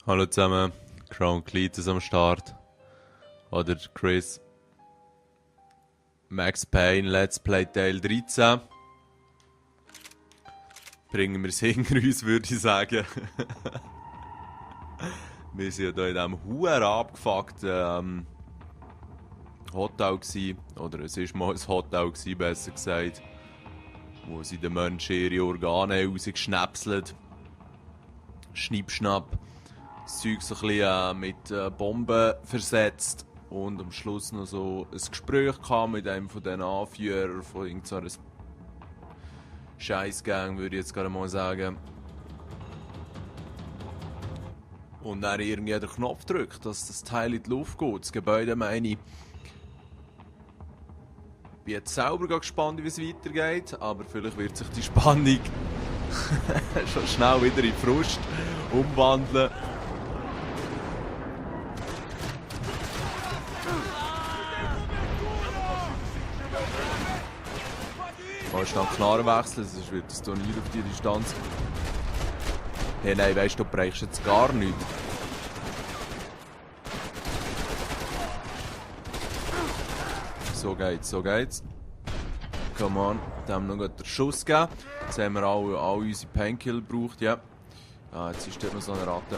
Hallo zusammen, Crown Cletus am Start. Oder Chris. Max Payne Let's Play Teil 13. Bringen wir es hinter uns, würde ich sagen. Wir waren ja hier in diesem huere abgefuckten Hotel gewesen. Oder es war mal ein Hotel gewesen, besser gesagt. Wo sie den Menschen ihre Organe rausgeschnäpselt. Schnippschnapp. Das Zeug so ein bisschen mit Bomben versetzt. Und am Schluss noch so ein Gespräch kam mit einem von diesen Anführern von irgendeiner Scheissgang, würde ich jetzt gerade mal sagen. Und dann irgendwie den Knopf drückt, dass das Teil in die Luft geht. Das Gebäude, meine ich. Ich bin jetzt selber gespannt, wie es weitergeht, aber vielleicht wird sich die Spannung schon schnell wieder in Frust umwandeln. Mal schnell Knarren wechseln, sonst wird das Turnier auf die Distanz. Hey, nein, weißt du, du brauchst jetzt gar nichts. So geht's, so geht's. Come on, da haben wir noch den Schuss gegeben. Jetzt haben wir alle unsere Painkiller gebraucht, ja. Ah, jetzt ist dort noch so eine Ratte.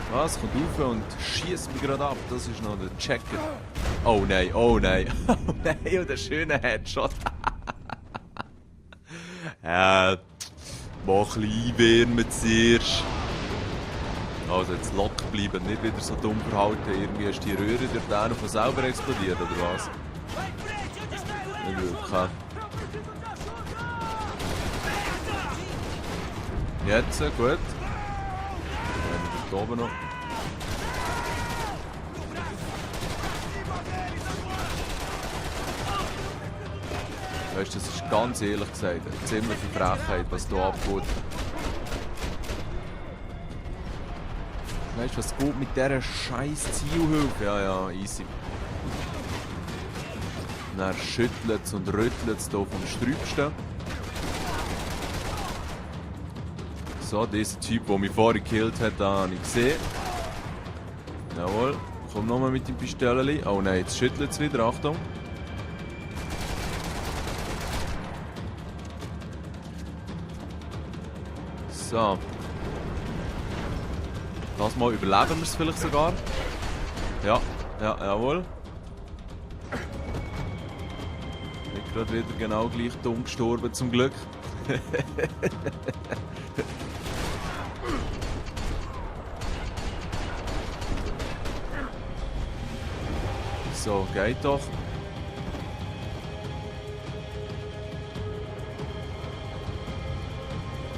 Was? Kommt rauf und schießt mich gerade ab. Das ist noch der Checker. Oh nein, oh nein. Oh nein, und der schöne Headshot. Ja, mach ein bisschen einwärmen zuerst. Also jetzt locker bleiben, nicht wieder so dumm verhalten. Irgendwie ist die Röhre dort von selber explodiert, oder was? Nicht wirklich. Jetzt, gut. Dann haben wir dort oben noch. Weißt du, das ist ganz ehrlich gesagt eine ziemliche Frechheit, was hier abgeht. Weißt du, was geht mit dieser scheiß Zielhilfe? Ja, ja, easy. Und dann schüttelt es und rüttelt es hier vom Sträubsten. So, dieser Typ, der mich vorher gekillt hat, habe ich gesehen. Jawohl. Komm nochmal mit dem Pistoleli. Oh nein, jetzt schüttelt es wieder. Achtung. So. Das mal überleben wir es vielleicht sogar. Ja, ja, jawohl. Nicht gerade wieder genau gleich dumm gestorben, zum Glück. So, geht doch.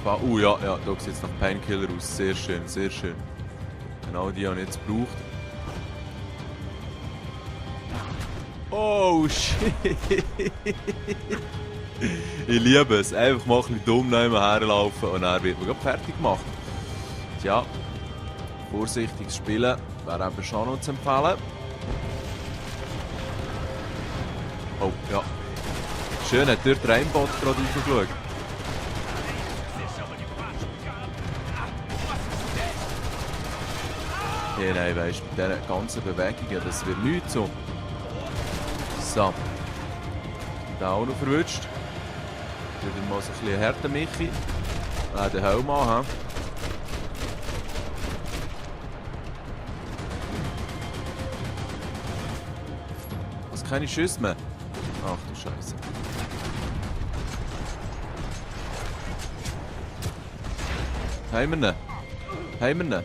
Ja, ja, da sieht es nach Painkiller aus. Sehr schön, sehr schön. Genau die habe ich jetzt gebraucht. Oh shit! Ich liebe es. Einfach mal ein bisschen dumm nebenher herlaufen und dann wird man gerade fertig gemacht. Tja, vorsichtiges Spielen wäre eben schon noch zu empfehlen. Oh, ja. Schön, hat dort der Aimbot gerade rausgeschaut. Hey, nein, weißt du, mit dieser ganzen Bewegung, das wird nichts so. So. Da auch noch verwünscht. Wieder mal so ein bisschen härter Michi. Den Helm an, he? Was, keine Schüsse mehr? Ach du Scheiße. Haben wir ihn? Haben wir ihn?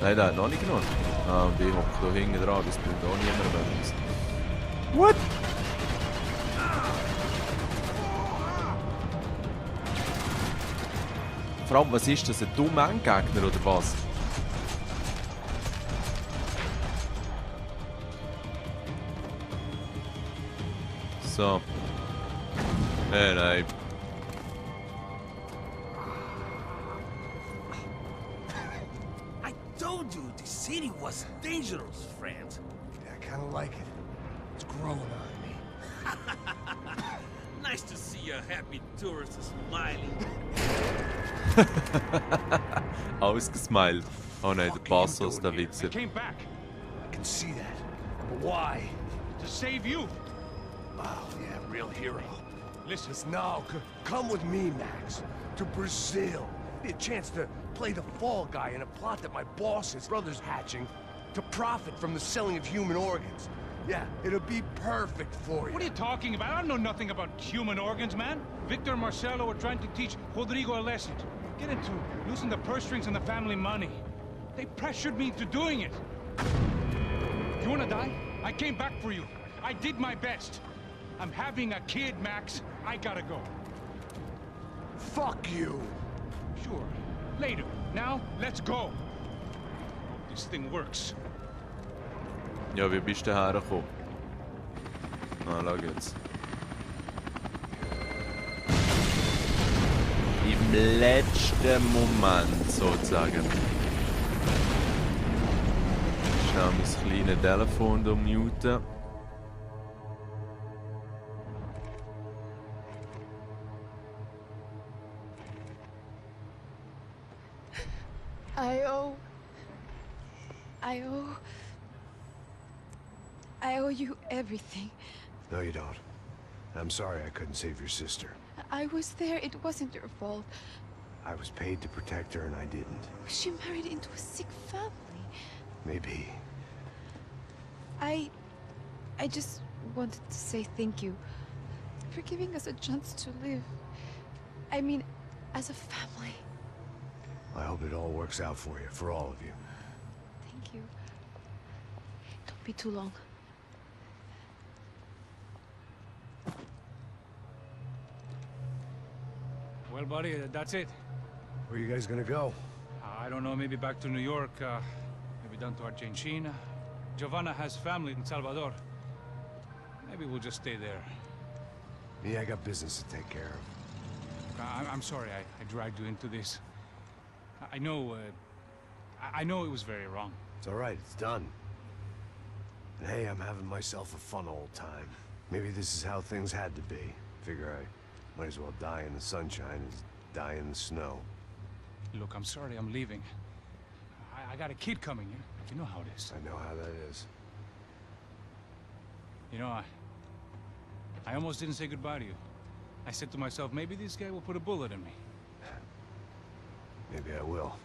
Nein, der hat noch nicht genommen. Ah, und ich hocke hier hinten dran, das bringt auch niemand mehr etwas. What? Vor allem, was ist das? Ein dummer Endgegner oder was? So. Nein. City was dangerous, friend. Yeah, I kind of like it. It's growing on me. your happy tourists are smiling. Ausgesmiled. Oh nein, der Fuck are you Passos, doing der here? Wichser. I came back I can see that. But why? to save you. Oh, yeah, real hero. Listen, No, come with me, Max. To Brazil. Be a chance to play the fall guy in a plot that my boss's brother's hatching to profit from the selling of human organs. Yeah, it'll be perfect for you. what are you talking about? I don't know nothing about human organs, man. Victor and Marcelo were trying to teach Rodrigo a lesson. Get into losing the purse strings and the family money. They pressured me into doing it. You wanna die? I came back for you. I did my best. I'm having a kid, Max. I gotta go. Fuck you. Sure. Later. Now, let's go. Hope this thing works. Ja, wie bist du hergekommen? Na, schau jetzt. Im letzten Moment sozusagen. Schnell mein kleines Telefon hier muten. I owe. I owe. I owe you everything. No, you don't. I'm sorry I couldn't save your sister. I was there. It wasn't your fault. I was paid to protect her and I didn't. She married into a sick family. Maybe. I just wanted to say thank you for giving us a chance to live. I mean, as a family. I hope it all works out for you, for all of you. Thank you. Don't be too long. Well, buddy, that's it. Where are you guys gonna go? I don't know, maybe back to New York, maybe down to Argentina. Giovanna has family in Salvador. Maybe we'll just stay there. Me, I got business to take care of. I'm sorry I dragged you into this. I know, I know it was very wrong. It's all right, it's done. And hey, I'm having myself a fun old time. Maybe this is how things had to be. Figure I might as well die in the sunshine as die in the snow. Look, I'm sorry I'm leaving. I got a kid coming, you know how it is. I know how that is. You know, I almost didn't say goodbye to you. I said to myself, maybe this guy will put a bullet in me. Maybe I will.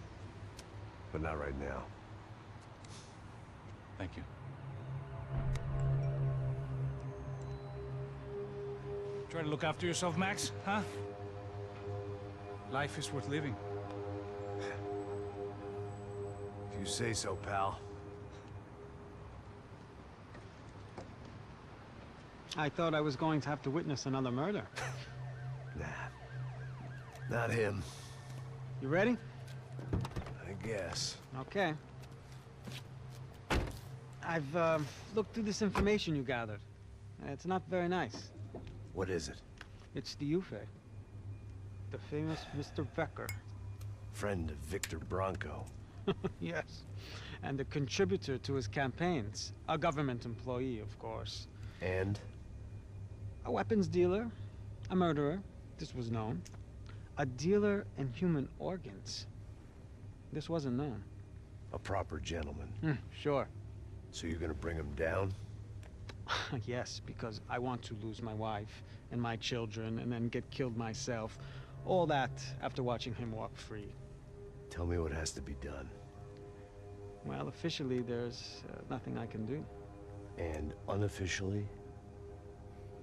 But not right now. Thank you. Try to look after yourself, Max, huh? Life is worth living. If you say so, pal. I thought I was going to have to witness another murder. Nah. Not him. You ready? I guess. Okay. I've looked through this information you gathered. It's not very nice. What is it? It's the Ufe. The famous Mr. Becker. Friend of Victor Bronco. Yes. And a contributor to his campaigns. A government employee, of course. And? A weapons dealer. A murderer. This was known. A dealer in human organs. This wasn't known. A proper gentleman. Sure. So you're gonna bring him down? Yes, because I want to lose my wife and my children and then get killed myself. All that after watching him walk free. Tell me what has to be done. Well, officially, there's nothing I can do. And unofficially?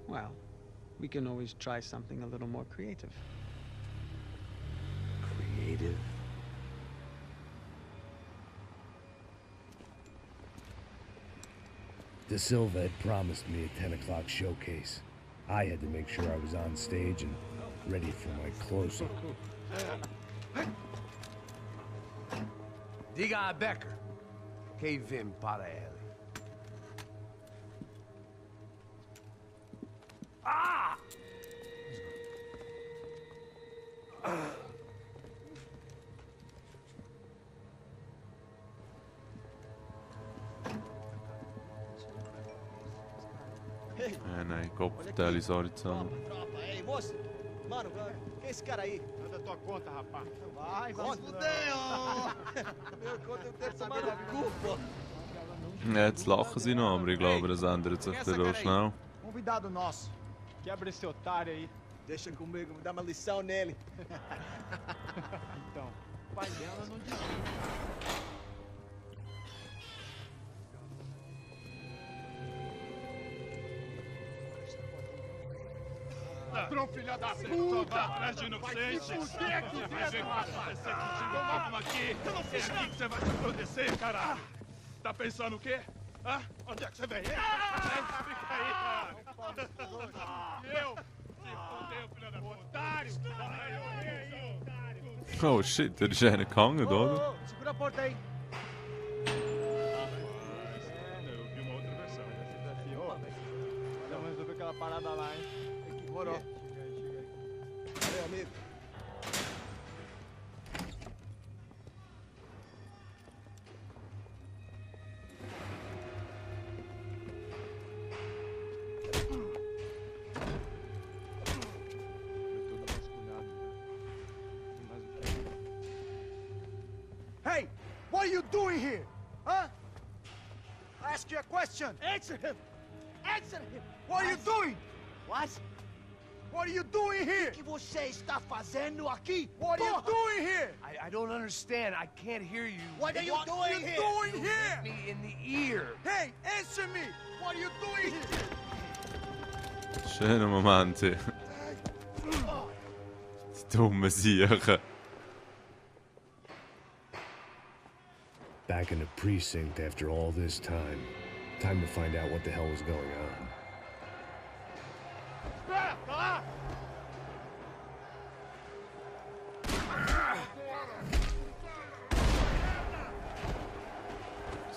Well, we can always try something a little more creative. Creative? De Silva had promised me a 10 o'clock showcase. I had to make sure I was on stage and ready for my close-up. Diga a Becker. Que vim para ele. Ah! Nein, Kopfteile, sorry zusammen. Tropa, ei, moço. Mano, quem é esse cara aí? Manda tua conta, rapaz. Vai, fudeu! Meu conta eu quero tomar no cu, pô. Ja, jetzt lachen sie noch, aber ich glaube, das ändert sich dann auch schnell. Convidado nosso. Quebra esse otário aí. Deixa comigo, me dá uma lição nele. Então, o pai dela não diz. Patrão, filha da puta! Atrás de inocente! Vai ver o que vai acontecer contigo! Vamos aqui! Eu não fiz nada! O que você vai te acontecer, caralho? Tá pensando o quê? Hã? Onde é que você vem? Fica aí, caralho! Eu? Se fodeu, filha da puta! Otário! Oh shit, der ist einer gehangen, oder? Segura a porta aí. Eu vi uma outra versão. Vamos resolver aquela parada lá, hein? Morou. Valeu, amigo. Hey, what are you doing here? Huh? I ask you a question. Answer him! Answer him! What are you doing? What? What are you doing here? O que você está fazendo aqui? What are you doing here? I don't understand. I can't hear you. What are you doing here? Doing here? Me in the ear. Hey, answer me. What are you doing here? Schöner Moment hier. Die dummen Siechen. Back in the precinct after all this time. Time to find out what the hell was going on.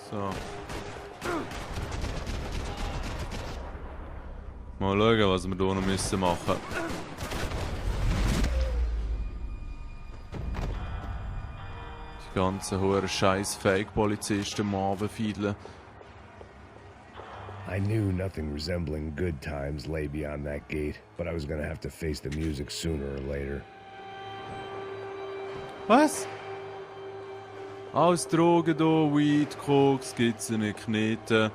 So. Mal schauen, was wir hier noch müssen machen. Die ganzen hohen scheiß Fake-Polizisten am Abend fiedeln. I knew nothing resembling good times lay beyond that gate, but I was gonna have to face the music sooner or later. Was? Alles Drogen hier, Weed, Koks, Skizzen, Kneten.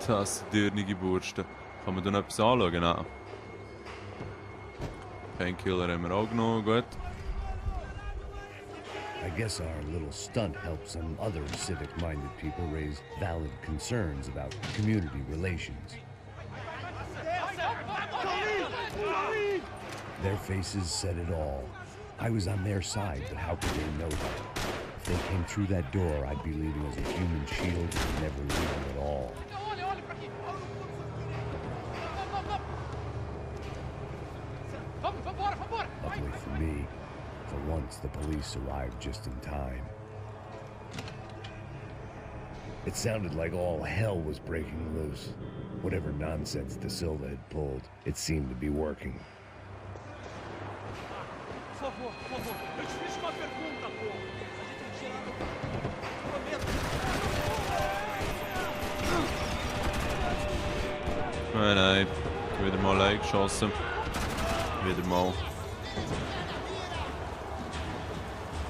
Das sind dürnige Bursten. Kann man da noch etwas anschauen? Nein. Painkiller haben wir auch genommen, gut. I guess our little stunt helped some other civic-minded people raise valid concerns about community relations. Their faces said it all. I was on their side, but how could they know that? If they came through that door, I'd be leaving as a human shield and never leaving at all. Luckily for me, for once the police arrived just in time. It sounded like all hell was breaking loose. Whatever nonsense Da Silva had pulled, it seemed to be working. Por favor, eu te fiz uma pergunta, pô. Nein, nein. Wieder mal eingeschossen. Wieder mal.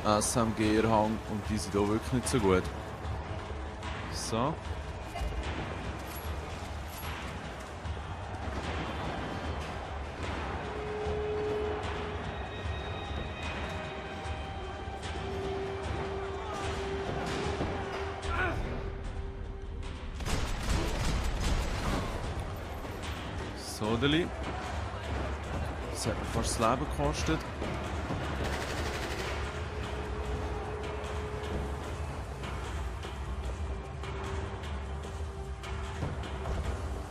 SMG-Erhang und die sind auch wirklich nicht so gut. So. Sodeli. Das hat mir fast das Leben gekostet.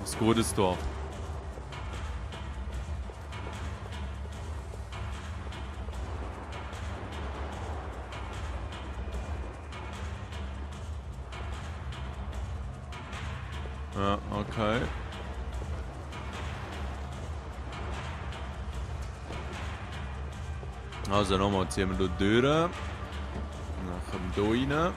Was Gutes da. Ja, okay. Also nochmal ziehen wir hier durch. Dann kommen wir hier rein.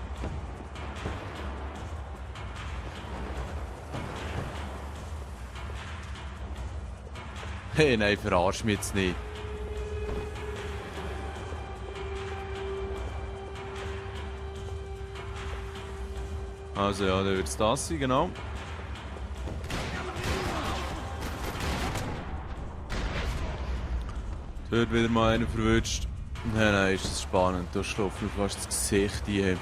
Hey, nein, verarsch mich jetzt nicht. Also ja, dann wird es das sein, genau. Dort wieder mal einer verwünscht. Nein, ist das spannend. Da schlägt mir fast das Gesicht ein.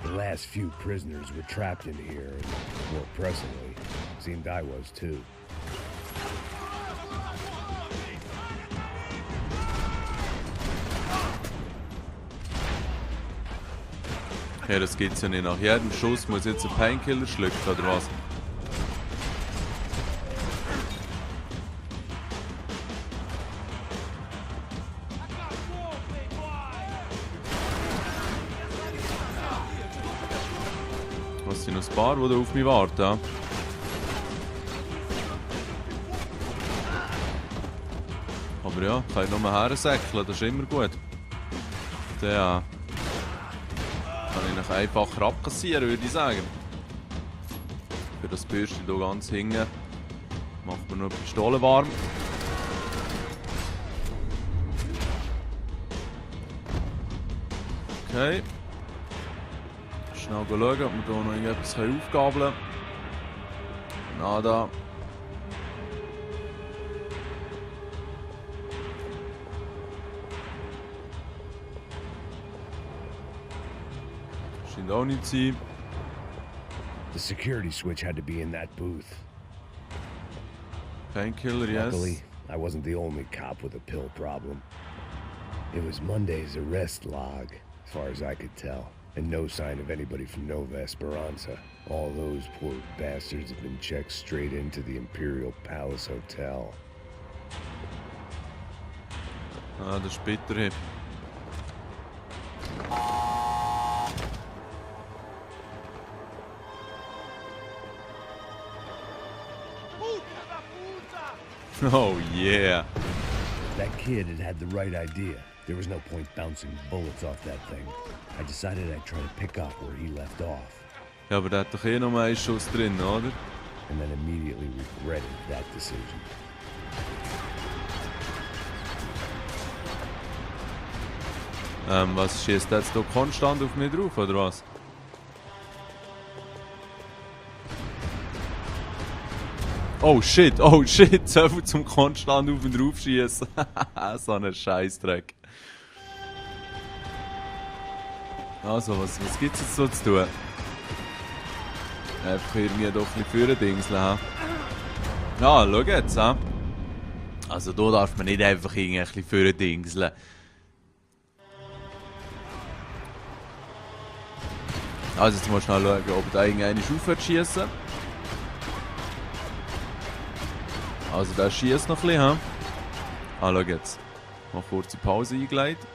The last few prisoners were trapped in here, and more pressingly, seemed I was too. Ja, das geht's ja nicht. Nach jedem Schuss muss jetzt ein Painkiller schlucken, oder was? Was sind noch ein paar, die da auf mich warten? Ja? Aber ja, kann ich nur hersäckeln, das ist immer gut. Der kann ich noch einfacher abkassieren, würde ich sagen. Für das Bürstchen hier ganz hinten macht man nur die Pistole warm. Okay. Schnell schauen, ob wir hier noch irgendetwas aufgabeln können. Nada. Scheint auch nicht zu sein. The security switch had to be in that booth. Painkiller, yes. Luckily, I wasn't the only cop with a pill problem. It was Monday's arrest log, as far as I could tell, and no sign of anybody from Nova Esperanza. All those poor bastards have been checked straight into the Imperial Palace Hotel. Ah, das ist bitter. Oh yeah. That kid had the right idea. There was no point bouncing bullets off that thing. I decided I'd try to pick up where he left off. Ja, aber der hat doch eh noch mal einen Schuss drin, oder? And then immediately regretted that decision. Was schießt jetzt hier konstant auf mich drauf, oder was? Oh shit, so viel zum konstant auf und drauf schießen. So ein Scheißdreck. Also, was gibt's jetzt so zu tun? Einfach irgendwie doch ein bisschen Führendingseln haben. Ja, schau jetzt, ha? Also, da darf man nicht einfach irgendwie ein bisschen Führendingseln. Also, jetzt musst du schnell schauen, ob da irgendeiner aufhört zu schießen. Also der schießt noch ein bisschen, ha? Ah, schau jetzt. Mal kurze Pause eingelegt.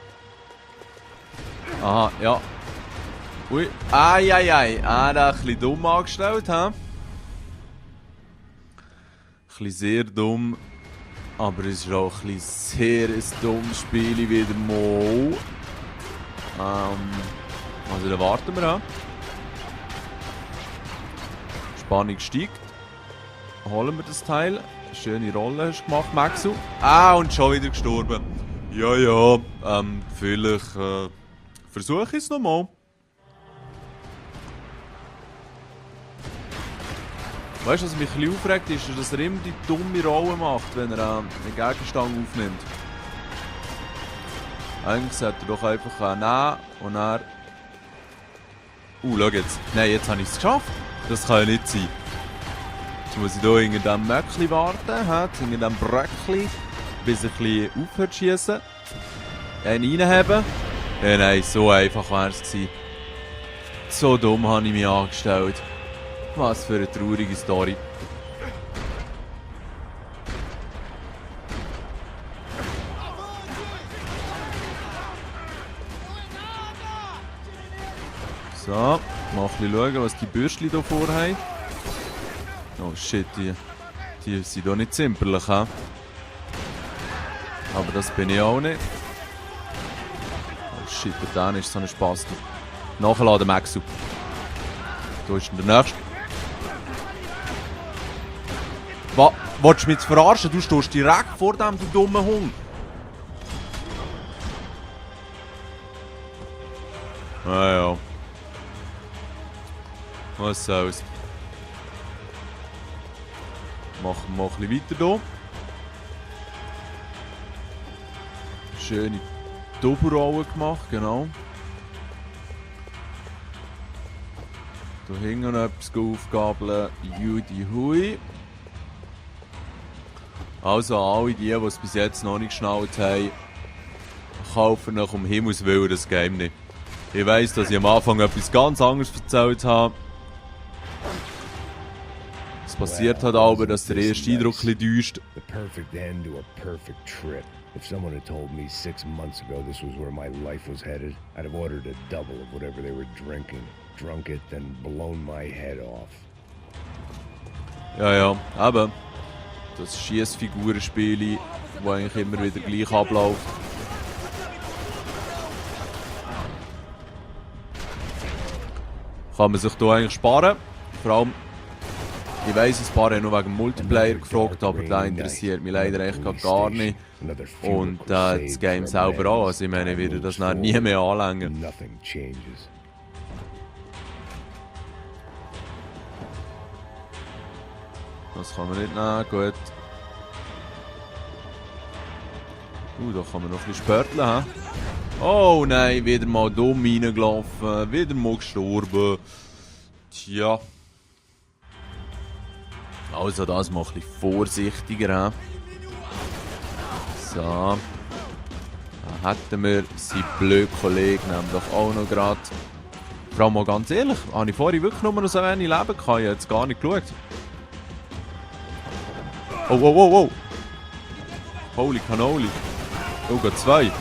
Aha, ja. Ui. Eieiei. Ah, der hat ein bisschen dumm angestellt, ha? Ein bisschen sehr dumm. Aber es ist auch ein bisschen sehr ein dummes Spiel wieder mal. Also dann warten wir, ha? Spannung steigt. Holen wir das Teil. Schöne Rolle hast du gemacht, Maxu. Ah, und schon wieder gestorben. Ja, vielleicht versuche ich es nochmal. Weißt du, was mich ein bisschen aufregt, ist, dass er immer die dumme Rolle macht, wenn er einen Gegenstand aufnimmt. Eigentlich sollte er doch einfach nehmen und er... schau jetzt. Nein, jetzt habe ich es geschafft. Das kann ja nicht sein. Jetzt muss ich hier hinter diesem Möckli warten, hinter diesem Bröckli, bis er ein bisschen aufhört zu schiessen. Einen reinhaben. Ja, nein, so einfach wäre es gewesen. So dumm habe ich mich angestellt. Was für eine traurige Story. So, mal ein bisschen schauen, was die Bürstchen hier vorhaben. Oh shit, die sind doch nicht zimperlich, he? Aber das bin ich auch nicht. shit, der ist so ein Spaß. Nachladen, Maxu. Da ist der nächste. Wolltest du mich jetzt verarschen? Du stehst direkt vor dem, du dummer Hund. Ja. Was soll's. Machen wir mal ein bisschen weiter hier. Schöne Doppelrolle gemacht, genau. Da hinten noch etwas aufgabeln. Judy Hui. Also alle die es bis jetzt noch nicht geschnallt haben, kaufen nach um Himmels Willen das Game nicht. Ich weiss, dass ich am Anfang etwas ganz anderes erzählt habe. Es passiert halt aber, dass der erste Eindruck ein bisschen täuscht. The perfect end to a perfect trip. If someone had told me 6 months ago this was where my life was headed, I'd have ordered a double of whatever they were drinking, drunk it, then blown my head off. Ja, aber das Schiessfigurenspiel, das eigentlich immer wieder gleich abläuft. Kann man sich hier eigentlich sparen. Vor allem, ich weiss, ein paar haben noch wegen Multiplayer gefragt, aber der interessiert mich leider echt gar nicht. Und das Game selber auch. Also ich meine, ich werde das dann nie mehr anlängen. Das kann man nicht nehmen, gut. Da kann man noch ein bisschen spörteln, he? Oh nein, wieder mal dumm reingelaufen, wieder mal gestorben. Tja. Also das mal ein bisschen vorsichtiger, he? So. Da hätten wir seinen blöden Kollegen nämlich auch noch gerade. Vor allem mal ganz ehrlich, habe ich vorhin wirklich nur noch so wenig Leben gehabt, ich habe jetzt gar nicht geschaut. Oh. Holy cannoli. Oh, geht 2.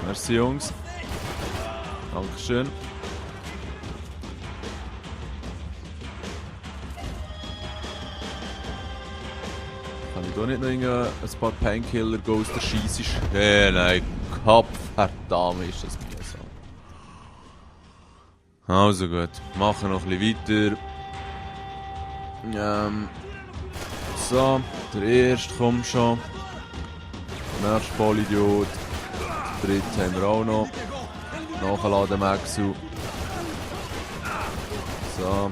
Merci, Jungs. Dankeschön. Kann ich da nicht noch ein paar Painkiller Ghost erschiessen? Nein, Kopf, verdammt, ist das mühsam. Also gut, machen noch ein bisschen weiter. So, der erste kommt schon. Der nächste Vollidiot. Den dritten haben wir auch noch. Nachladen Maxu. So.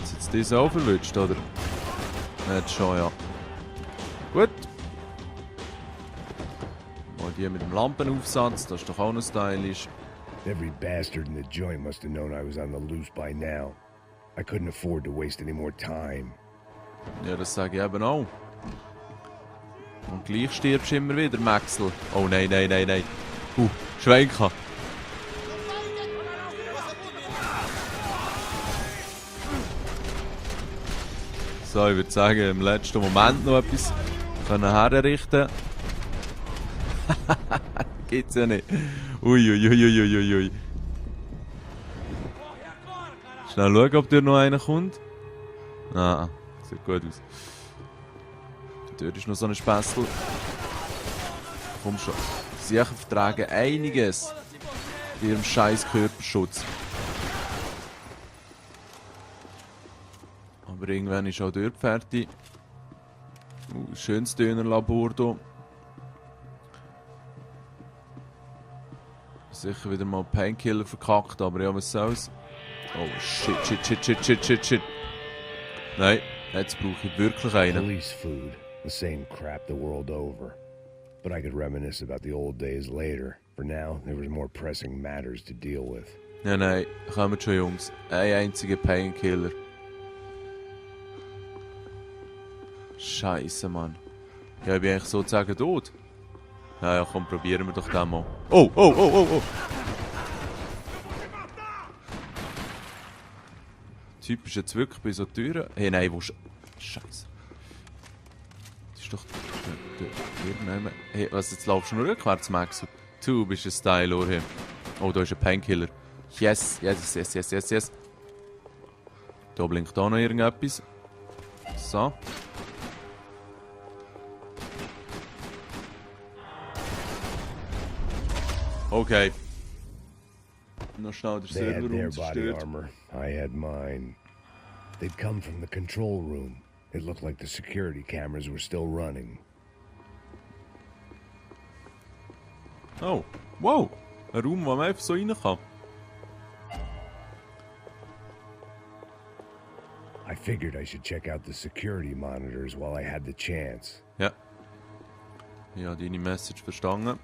Ist jetzt dieser auch verwünscht, oder? Jetzt schon, ja. Gut. Die mit dem Lampenaufsatz, das ist doch auch noch stylisch. Every bastard in the joint must have known I was on the loose by now. I couldn't afford to waste any more time. Ja, das sage ich eben auch. Und gleich stirbst du immer wieder, Maxel. Oh nein. Schwenker. So, ich würde sagen, im letzten Moment noch etwas herrichten. Geht's ja nicht. Ui. Schnell schauen, ob dort noch einer kommt. Ah, sieht gut aus. Dort ist noch so ein Späßel. Komm schon. Sie vertragen einiges in ihrem scheiß Körperschutz. Aber irgendwann ist auch dort fertig. Schönes Dönerlabor hier. Sicher wieder mal Painkiller verkackt, aber ja, was soll's. Oh shit. Nein, jetzt brauche ich wirklich einen. Police food, the same crap the world over. But I could reminisce about the old days later. For now, there was more pressing matters to deal with. Ja, nein, kommen schon, Jungs. Ein einziger Painkiller. Scheiße, Mann. Ja, ich bin eigentlich sozusagen tot. Ja, komm, probieren wir doch den mal. Oh. Der Typ ist jetzt wirklich bei so Türen. Hey, nein, wo ist... Scheiße. Das ist doch... Hey, was, jetzt laufst du nur rückwärts, Max? Du bist ein Styler hier. Oh, da ist ein Painkiller. Yes, yes, yes, yes, yes, yes. Da blinkt auch noch irgendetwas. So. Okay. Noch schnell der They had their Serverraum body zerstört. armor. I had mine. They'd come from the control room. It looked like the security cameras were still running. Oh, wow. Ein Raum, wo man einfach so rein kann. I figured I should check out the security monitors while I had the chance. Ja. Ich habe deine Message verstanden.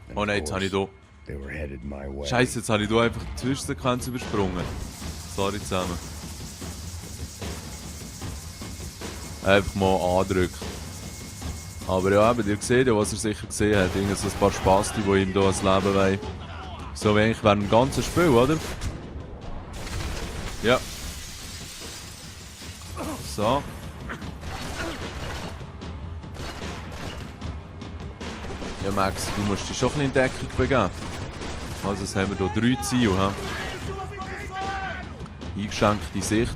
And Oh of nein, jetzt habe ich course, hier... they were headed my way. Scheiße, jetzt habe ich hier einfach die Zwischensequenz übersprungen. Sorry zusammen. Einfach mal andrücken. Aber ja, eben, ihr seht ja, was er sicher gesehen hat. Irgend so ein paar Spasti, die ihm hier das Leben wollen. So wie eigentlich während dem ganzen Spiel, oder? Ja. So. Ja, Max, du musst dich schon ein bisschen in Deckung begeben. Also, jetzt haben wir hier 3 Ziele. Eingeschränkte Sicht.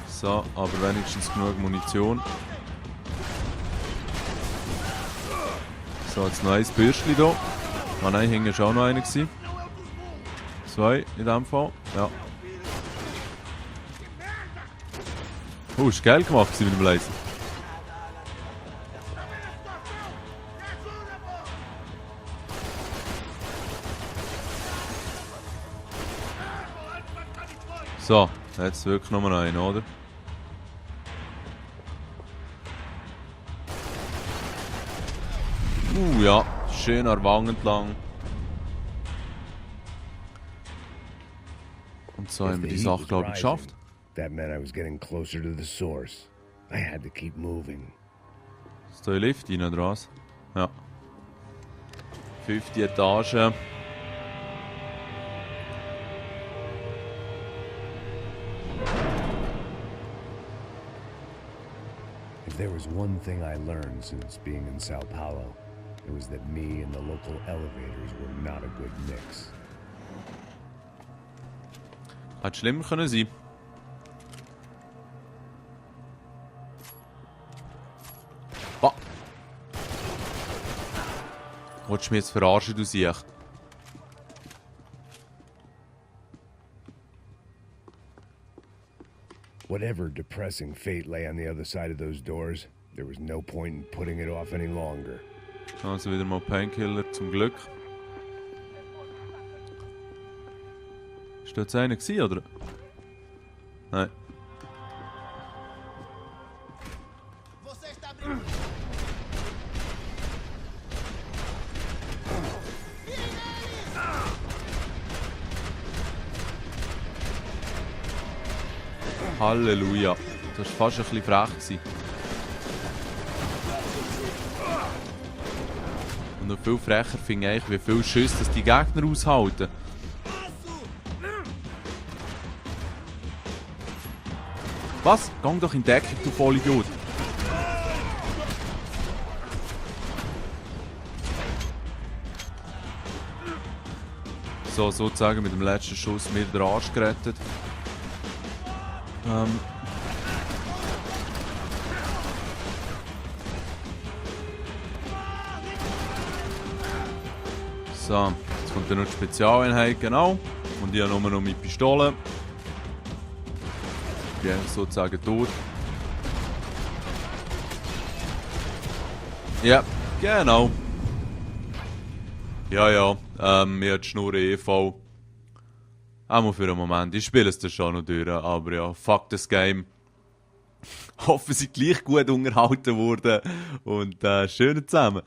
So, aber wenigstens genug Munition. So, jetzt noch ein Bürstchen hier. Ah nein, hinten war auch noch einer. 2 in dem Fall. Ja. Oh, ist geil gemacht mit dem Laser. So, jetzt wirklich noch mal einen, oder? Ja, schön an der Wange entlang. Und so If haben wir the die heat Sache, was glaube ich, rising, geschafft. That meant I was getting closer to the source. I had to keep moving. Ist da ein Lift rein, oder was? Ja. 5. Etage. If there was one thing I learned since being in Sao Paulo, it was that me and the local elevators were not a good mix. Hätte schlimmer können sein. Ah. Wolltest du mich jetzt verarschen, du Siech? Whatever depressing fate lay on the other side of those doors, there was no point in putting it off any longer. Also wieder mal Painkiller, zum Glück. Ist da jetzt einer gewesen, oder? Nein. Halleluja. Das war fast ein bisschen frech gewesen. Und noch viel frecher finde ich, wie viel Schüsse das die Gegner aushalten. Was? Gang doch in Deckung, du Vollidiot. So, sozusagen mit dem letzten Schuss mir den Arsch gerettet. So, jetzt kommt dann noch die Spezialeinheit, genau. Und ich habe nur noch meine Pistole. Ich bin eigentlich sozusagen tot. Ja, genau. Ja, ja, mir hat die Schnur voll. Auch für einen Moment. Ich spiele es dann schon noch durch, aber ja, fuck das Game. Hoffen, sie gleich gut unterhalten wurden. Und schön zusammen.